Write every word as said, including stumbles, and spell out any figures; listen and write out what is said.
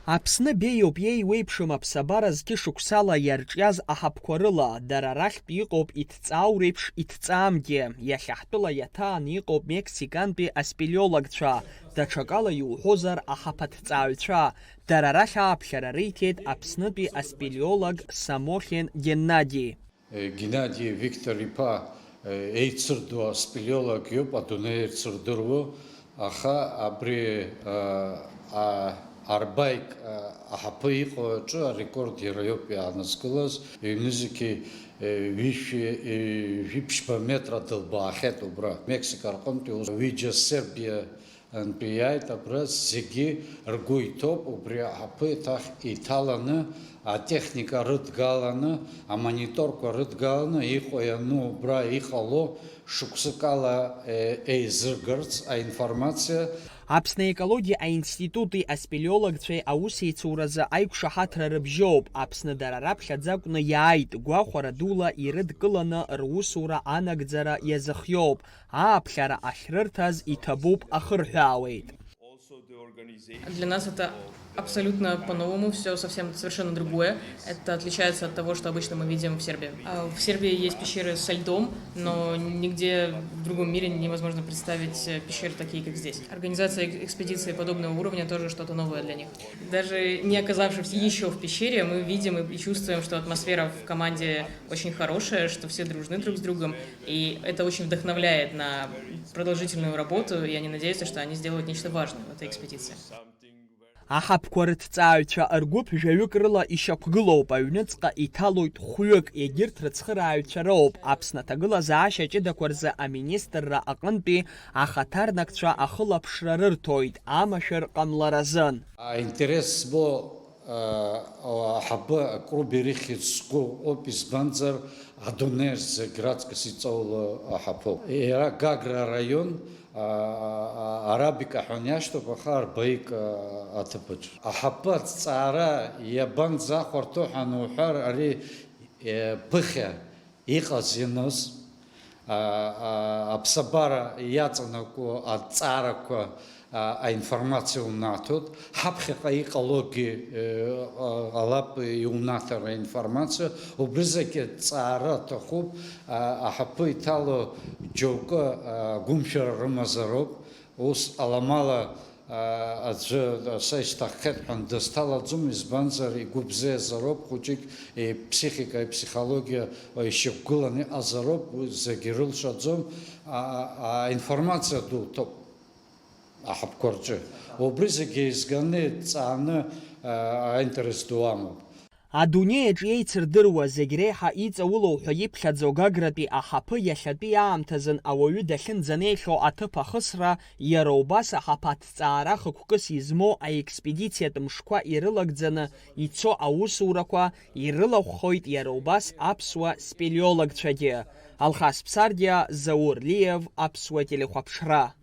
Аԥсны беиоуп, еиуеиԥшым аԥсабара зқьышықәсала иарҿиаз аҳаԥқәа рыла, дара рахьтә иҟоуп иҭҵаау реиԥш иҭҵаамгьы. Иахьа ҳтәыла иаҭааны иҟоуп Мексикантәи аспелеологцәа, даҽакала иуҳәозар, аҳаԥаҭҵааҩцәа. Дара рахь ааԥхьара риҭеит Аԥснытәи аспелеолог Самохин Геннади. Геннади Виктор-иԥа еицырдыруа спелеолог иоуп, адунеи ирцырдыруа, аха абри, а, а, арбаик, а, аҳаԥы иҟоу аҿы арекорд иара иоуп иаанызкылаз, ҩнызқьи, е, ҩышәи, е, жәиԥшьба метра дылбаахьеит убра. Мексика рҟынтәи ус ҩыџьа Сербиа антәи иааит абра, зегьы ргәы иҭоуп, убри аҳаԥы еиҭах иҭаланы, атехника рыдгаланы, амониторқәа рыдгаланы, иҟоу иану убра иҟало шықәсыкала, е, еизыргарц аинформациа. Аԥсны аекологиа аинститути аспелеологцәеи аусеицуразы аиқәшаҳаҭра рыбжьоуп. Аԥсны дара раԥхьаӡа акәны иааит, гәахәара дула ирыдкыланы русура анагӡара иазыхиоуп. Ааԥхьара ахьрырҭаз иҭабуп ахырҳәаауеит. Для нас это абсолютно по-новому, все совсем совершенно другое. Это отличается от того, что обычно мы видим в Сербии. А в Сербии есть пещеры со льдом, но нигде в другом мире невозможно представить, э, пещеры такие, как здесь. Организация эк- экспедиции подобного уровня тоже что-то новое для них. Даже не оказавшись еще в пещере, мы видим и чувствуем, что атмосфера в команде очень хорошая, что все дружны друг с другом. И это очень вдохновляет на продолжительную работу, и они надеются, что они сделают нечто важное в этой экспедиции. Аҳаԥқәа рыҭҵааҩцәа ргәыԥ жәаҩык рыла ишьақәгылоуп, аҩныҵҟа иҭалоит хәҩык, егьырҭ рыцхырааҩцәа роуп. Аԥсны аҭагылазаашьа ҷыдақәа рзы аминистрра аҟынтәи ахаҭарнакцәа ахылаԥшра рырҭоит, амашәыр ҟамларазын. Аинтерес змоу, а, аҳаԥы акрубер ихьӡ сгәы ыҟоуп, избанзар, адунеи зегь раҵкыс иҵоуло аҳаԥоуп. Иара Гагра араион, а, а, арабика ҳәа иашьҭоуп, аха арбаик, а, аҭыԥаҿ. Аҳаԥы аҭҵаара иабанӡахәарҭоу ҳәа ануҳәар, ари, е, ԥыхьа иҟаз-ианыз, а, а, аԥсабара иаҵанакуа аҭҵаарақәа, а, аинформациа унаҭоит, ҳаԥхьаҟа иҟалогьы, е, а, ҟалап иунаҭар аинформациа, убрызегьы ҭҵаара аҭахуп, а, аҳаԥы иҭало џьоукы, а, гәымшәара рымазароуп, ус аламала, а, аӡәы са исҭаххеит ҳәа дызҭалаӡом, избанзар, игәы бзиазароуп, хәыҷык иԥсихика, иԥсихологиа ишьақәгыланы иҟазароуп, уи зегьы ирылшаӡом, а, а, аинформациа ду ҭоуп аҳаԥқәа рҿы. Убри зегьы еизганы, иҭҵааны, а, аинтерес ду амоуп. Адунеи аҿы еицырдыруа, зегь реиҳа иҵаулоу ҳәа иԥхьаӡо Гагратәи аҳаԥы иахьатәи аамҭазын ауаҩы дахьынӡанеихьоу аҭыԥ ахысра, иара убас аҳаԥы аҭҵаара хықәкыс измоу аекспедициатә мшқәа ирылагӡаны ицо аусурақәа ирылахәхоит иара убас аԥсуа спелеологцәагьы. Алхас Ԥсардиа, Заур Лиев, Аԥсуа телехәаԥшра.